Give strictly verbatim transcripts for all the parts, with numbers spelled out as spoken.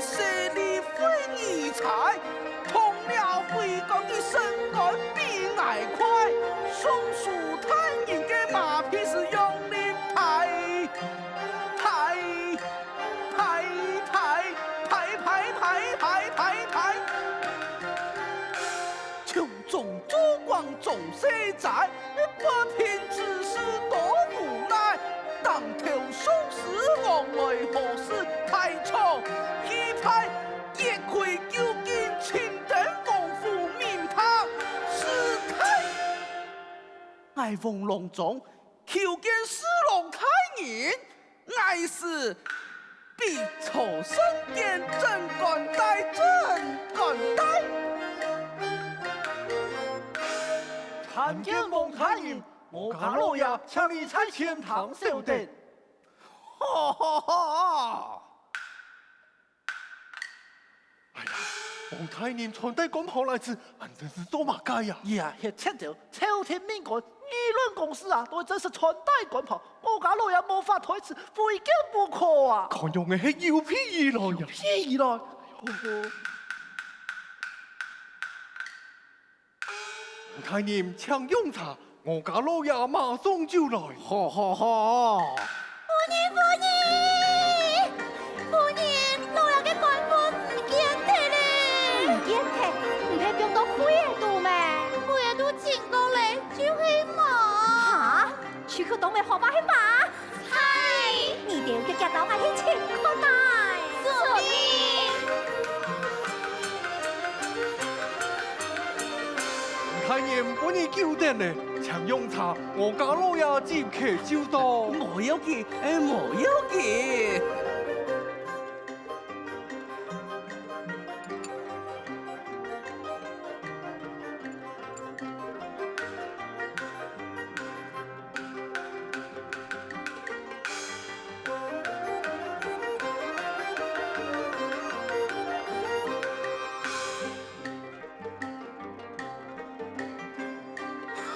勢利非義才，通了為官个心肝比𠊎快，送書大人个馬屁係用力拍，拍，拍，拍，拍，拍，拍，拍，拍。 從中做官做細齋，不憑知識多無賴，當頭送書往來何事大錯？一派一窺究竟，尋得皇甫名牌，是太。 𠊎黃郎中求見侍郎大人，𠊎係被朝臣監，怎敢帶，怎敢帶。參見王大人，我家老爺請你在前廳稍等。哈哈哈！ 哎呀，王大人穿戴官袍來此，恁真係做麼个呀？呀，歇切兜，朝廷命官，議論公事啊，都真係穿戴官袍，我家老爺無法推辭，非見不可啊！看樣仔係有備而來呀！有備而來。哦吼。 大人請用茶，我家老爺馬上就來。好，好，好。夫人，夫人，夫人，老爺个官服毋見忒咧！毋見忒？毋係放到櫃仔肚咩？櫃仔肚尋過咧，就係無。哈？ 出去當面好話係嘛？係！你兜遽遽摎𠊎去尋看啊！遵命！大人，不宜久等咧，請用茶，我家老爺即刻就到。無要緊，哎，無要緊。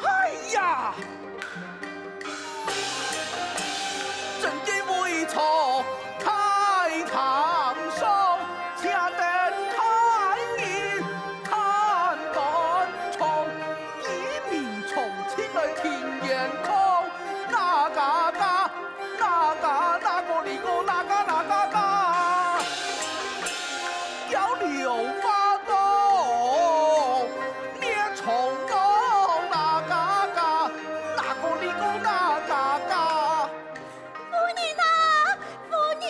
哎呀！正經位坐大堂上，且等大人看官場，一命從天來聽天空，那嘎嘎。 那嘎那个哩个那嘎那嘎嘎，要留花个灭虫个那嘎嘎，那个哩个那嘎嘎。夫人啊，夫人，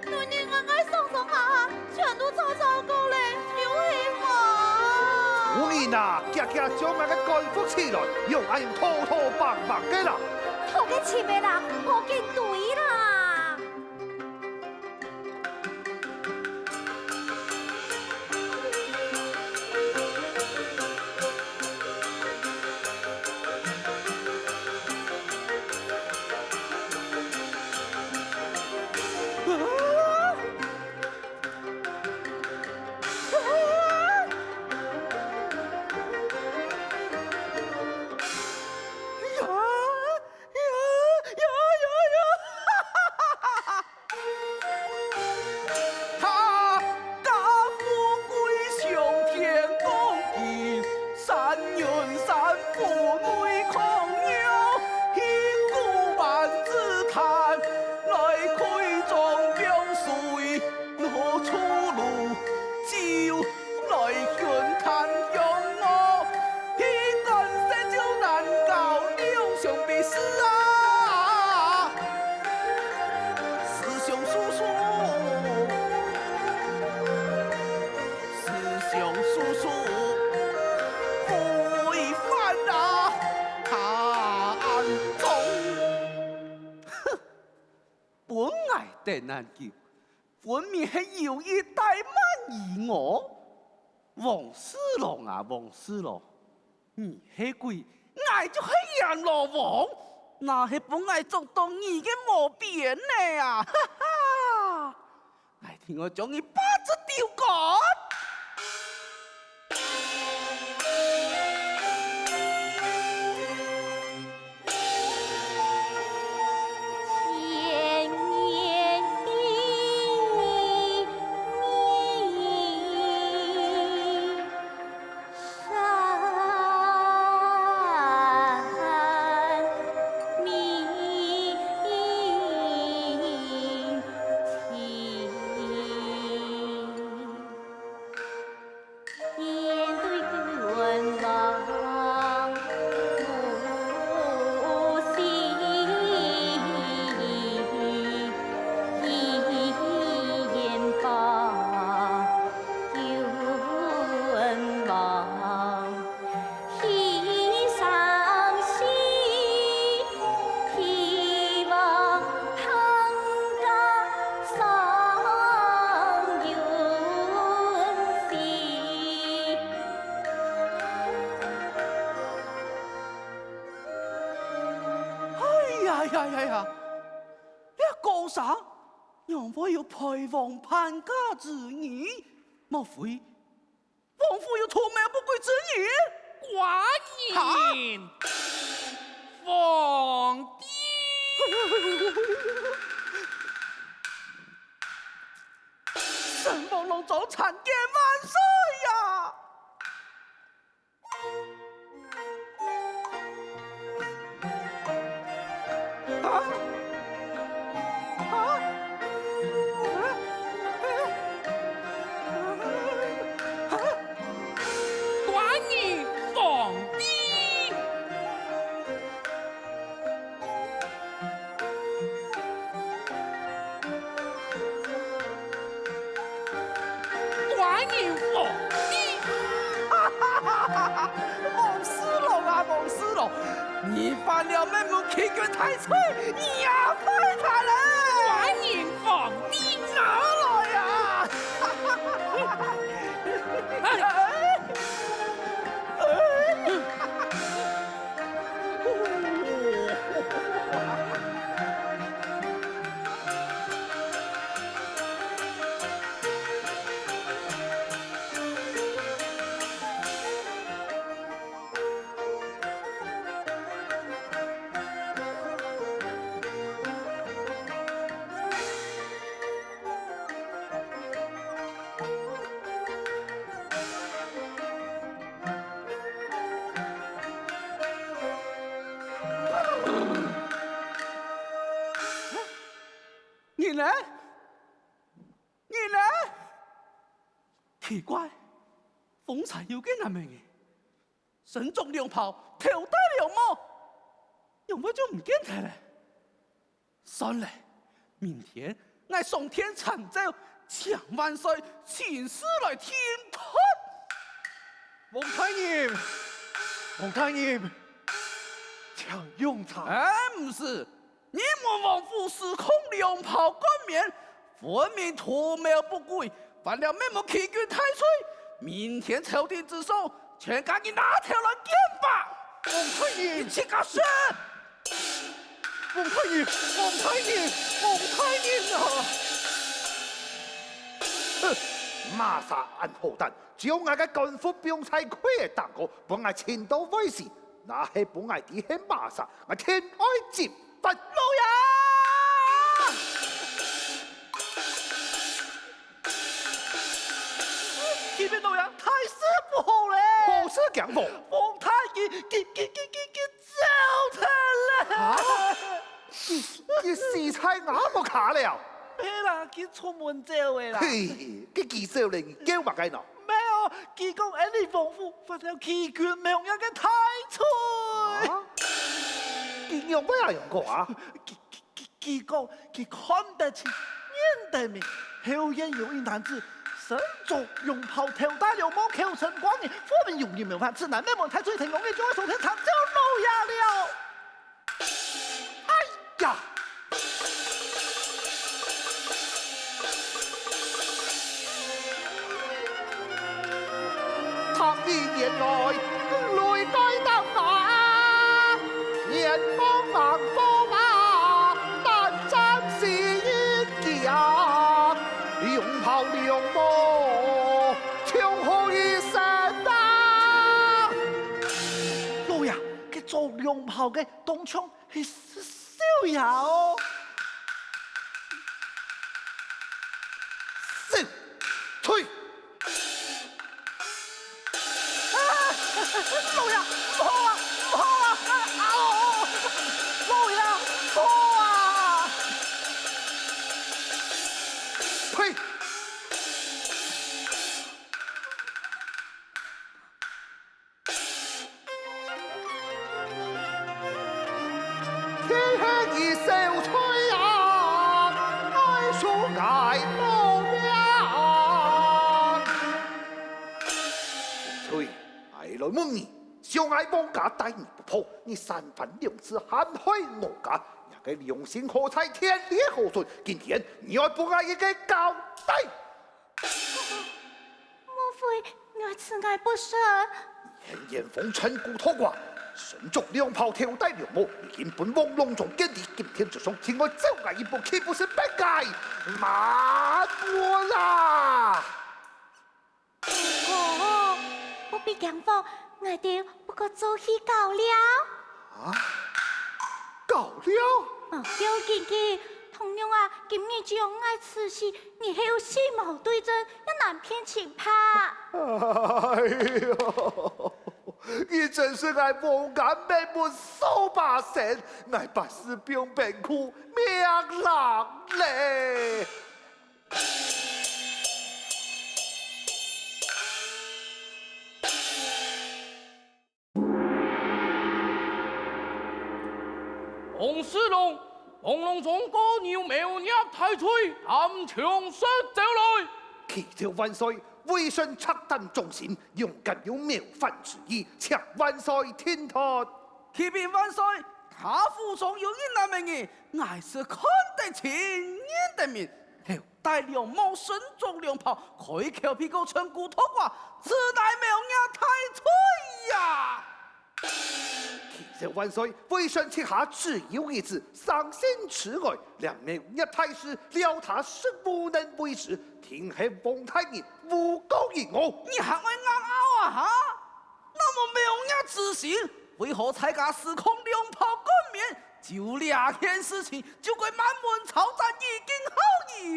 昨日俺个上上下下 全都吵吵過咧，有係無？夫人啊，遽遽將𠊎个官服取來，用恁樣拖拖挷挷个啦。拖个尋个啦，無緊追啦。 他家富貴，上天降貴，山人山，富貴狂牛，去古玩之壇，來窺中流水，我出路，只有來尋看用我，去干涉就難搞，兩相比試啊！ 師兄叔叔，師兄叔叔，不會犯啊，他暗中。哼，分𠊎等恁久，分明係有意怠慢於我。黃四郎啊，黃四郎， 你係鬼，𠊎就係閻羅王，若係分𠊎捉到你个毛病呢啊！哈哈！𠊎定愛將你八隻丟乾！哎呀，這高山仰會有敗亡叛家之人？莫非王府有圖謀不軌之人？寡人，哈？皇帝！神王龍種参见万岁呀！ 啊！啊！啊！啊！啊！寡人皇帝！ 寡人皇帝！哈哈哈哈！王侍郎啊，王侍郎，你反了滅門欺君大罪，你也廢他了！寡人皇帝！拿來呀！哈哈哈哈！哎！ 你呢？你呢？奇怪，風車有个男人，身着龍袍，頭戴龍帽，仰會就毋見忒了？算了，明天𠊎上殿參奏，請萬歲親自來定奪。王大人，王大人，請用茶。哎，毋使， 你們王府司空龍袍冠冕，分明圖謀不軌，犯了滅門欺君大罪。明天朝廷之上，全家人拿頭來見吧！王大人！你自家說！王大人！王大人！王大人啊！哼，麼儕恁好膽，將𠊎个官服放在櫃仔頂高，分𠊎尋到會死。 若係分𠊎知係麼儕，𠊎定愛責罰。老爺！啟禀老爺，大事不好咧！何事驚慌？王大人，佢，佢，佢，佢，佢走忒咧！啊？佢，佢死在吾屋下了？係啦，佢出門走个啦。嘿，佢，佢走咧，你驚麼个呢？ 無哦，佢講𠊎俚王府犯了欺君罔養个大罪。啊？佢仰會恁樣講啊？佢，佢，佢，佢講，佢看得清，認得明，後院有一男子，身著龍袍，頭戴龍帽，口稱寡人，分明有人謀反，此乃滅門大罪，定當該就愛上殿參奏老爺了。 哎呀！他日原來雷該當啊，天光猛火啊，單斬死一家，龍袍龍帽，衝好一身啊！老爺，該著龍袍个 當像係少爺哦。走，退！啊！老爺，毋好啊，毋好啊！啊哦！老爺，毋好啊！退！ 天下你小罪啊，愛受𠊎老命。小罪，𠊎來問你，想𠊎王家待你不薄，你三番兩次陷害我家，你个良心何在，天理何存？今天你愛分𠊎一個交代！ 莫非𠊎自愛不慎？你還冤枉陳姑討寡，身著良袍頭戴良帽，已經分黃龍莊見知。今天之上，定愛奏𠊎一部，豈不是白該？慢活啦！哥，不必驚慌，𠊎兜不過做戲搞尞。啊？搞尞？哦，不要緊个，同樣啊，今日將𠊎處死，日後死無對證，也難辨清白。哎喲！ 你真是𠊎王家滅門掃把星，𠊎八字放冰庫，命冷咧！王世龍，黃龍莊告你有謀逆大罪，按程序招來。啟奏萬歲， 微臣赤膽忠心，勇敢有謀反之意，請萬歲定奪。啟稟萬歲，他府中有一男一女，𠊎是看得清、認得面，頭戴良帽，身著良袍，開口閉口陳古托寡，此乃謀逆大罪呀！啟奏萬歲，微臣膝下只有一子，生性痴呆，這謀逆大事，料他實無能為之， 定係王大人誣告於我。你還愛硬拗啊哈？那麼謀逆之心，為何在家私控良袍冠冕？就這件事情，就該滿門抄斬，以儆效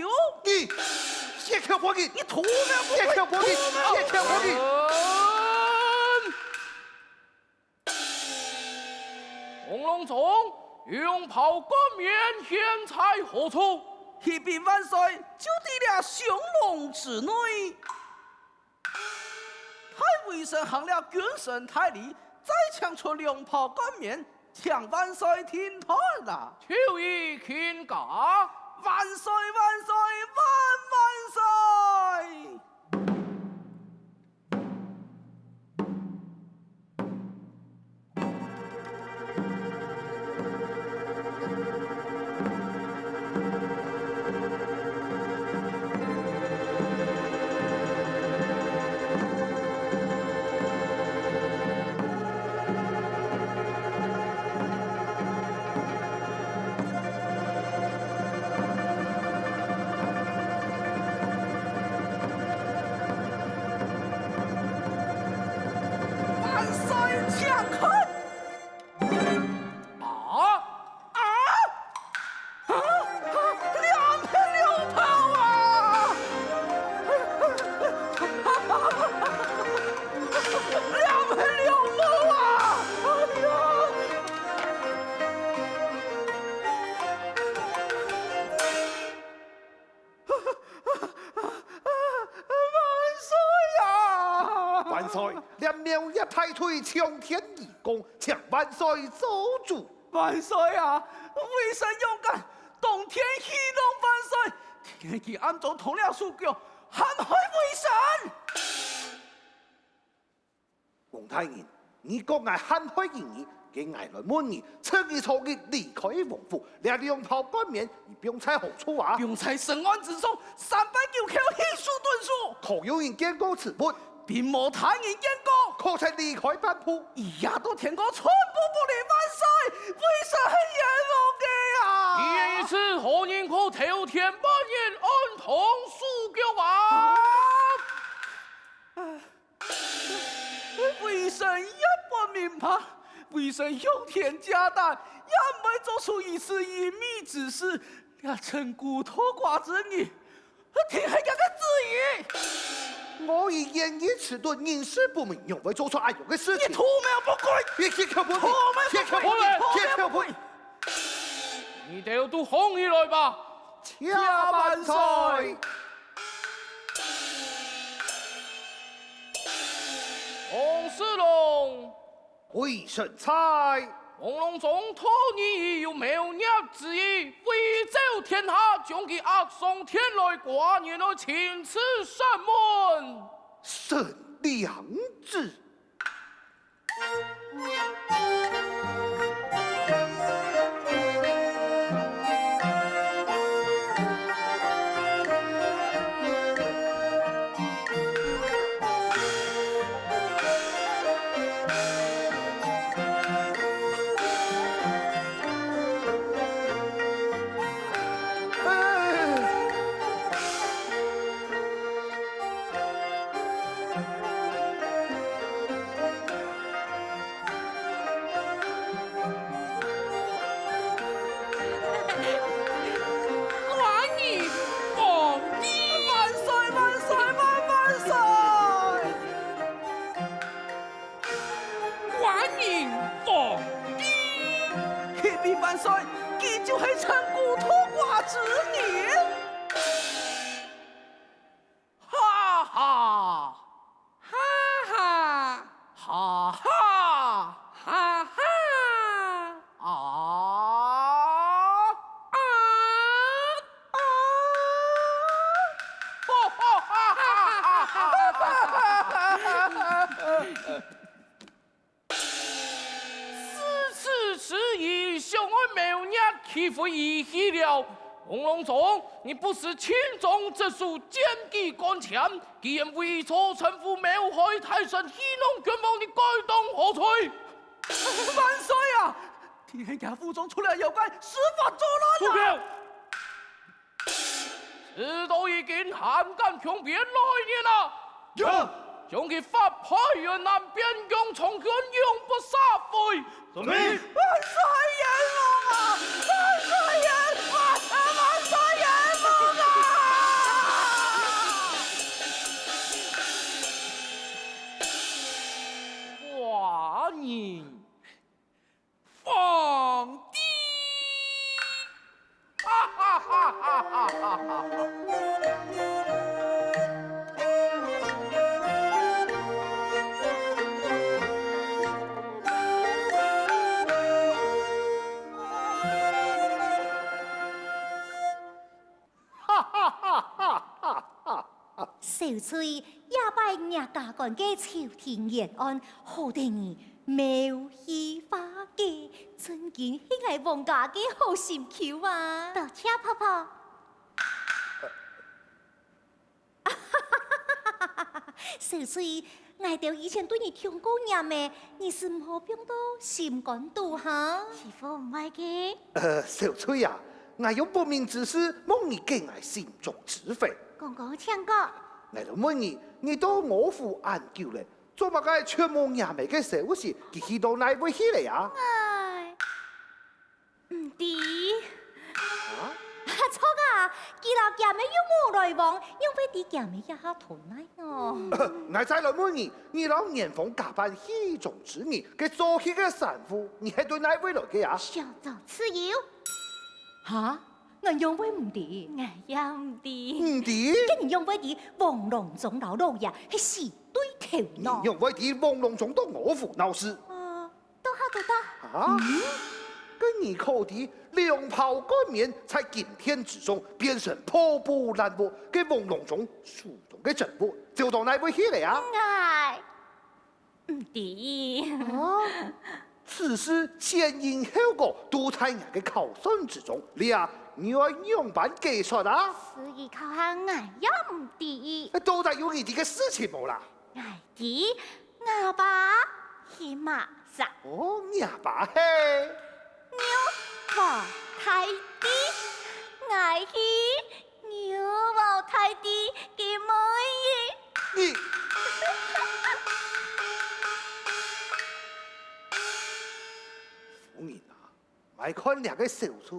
尤。你，一口不認！你圖謀不軌！一口不認！圖謀不軌！一口不認！黃龍莊，良袍冠冕現在何處？啟稟萬歲，就在這松籠之內。待微臣行了君臣大禮，再請出良袍冠冕，請萬歲定奪啊！求你親駕。萬歲，萬歲，萬萬歲！ 万岁，请看！啊！啊！啊！两片良袍啊！两片良袍啊！哎呀！ 万岁呀！万岁，这谋逆大罪，从天而降，请万岁做主。万岁啊！微臣勇敢，当天戏弄万岁，天机暗中动了手脚，陷害微臣。 王大人，你讲𠊎陷害於你，該𠊎來問你，趁你初一離開王府，這良袍冠冕你放在何處啊？放在深庵之中，三拜九叩，棄樹屯樹。可有人见過此物？并無他人见過。可曾離開半步？一夜到天光，寸步不離。万岁，微臣係冤枉个啊！既然如此，何人可偷天半夜暗動手腳啊？啊！ 微臣一般明白，微臣仰天借胆，也毋會做出如此隱祕之事。這陳姑討寡之人，定係厥个主意。我以言語遲鈍，人事不明，仰會做出恁樣个事情？你圖謀不軌！你絕口不提！圖謀不軌！絕口不提！絕口不提！你兜都放起來吧！謝萬歲！ 王世龍，微臣在。黃龍莊討你有謀逆之意，威奏天下，將佢押上殿來，寡人來親自審問。臣領旨。还成孤托寡之人？哈哈！哈哈！哈哈！哈哈！啊！啊！啊！哈哈哈哈哈哈！ 如此之人，想愛谋逆，豈非兒戲了？黃郎中，你不識清眾之事，檢舉趕前，竟然為著稱呼謀害大臣，戲弄君王，你該當何罪？萬歲啊！聽見佢府中出了妖怪，施法作亂啊！住口！ 事到如今，還敢強辯來言啊？有！將佢發配遠男邊疆，從此永不赦悔。遵命。萬歲閻王啊！萬歲閻王啊！萬歲閻王啊！寡人 皇帝。哈哈哈哈哈哈！哈哈哈哈哈哈！ 小翠，這擺若家官个朝廷冤案，好得你謀戲化解，真經係𠊎王家个好心臼啊！多謝婆婆。小翠，𠊎兜以前對你痛過念仔，你係毋好放到心肝肚哈。師父毋會个。呃，小翠啊， 𠊎有不明之事，望你解𠊎心中之煩。公公請講。𠊎來問你，你到我府恁久了，做麼个全無念仔个消息，佢去到哪位去了啊？唉，毋知。啊？啊，著啊，佢摎厥姆又無來往，仰會知厥姆這下在哪呢？𠊎再來問你，你摎年豐假扮戲中之人，該做戲个散戶，你係對哪位來个啊？小周自由。 哈？𠊎仰會毋知？𠊎也毋知。毋知？該你仰會知黃郎中摎老爺係死對頭呢？你仰會知黃郎中到我府鬧事？啊，到下到到。啊？該你可知兩炮冠冕在金殿之中變成破布爛屋，該黃郎中手中个珍物走到哪位去了啊？𠊎 毋知。啊，此事前因後果都在𠊎个考算之中，這你愛仰般解說啊？所以考下𠊎也毋知。到底有你知个事情無啦？𠊎知，吾爸係馬謖。哦，若爸係？牛王大帝，𠊎係 牛王大帝个妹仔。你，夫人啊，𠊎看這个小翠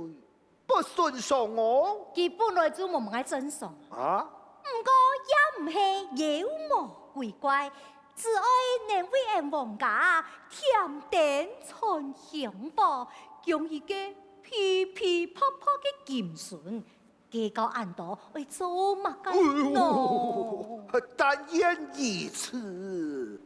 不順常哦。佢本來就無麼个正常。啊？毋過也毋係妖魔鬼怪，只愛能為𠊎王家添丁添香火，降一個噼噼啪啪个金孫。 計較恁多，愛做麼个呢？哎喲，但願如此。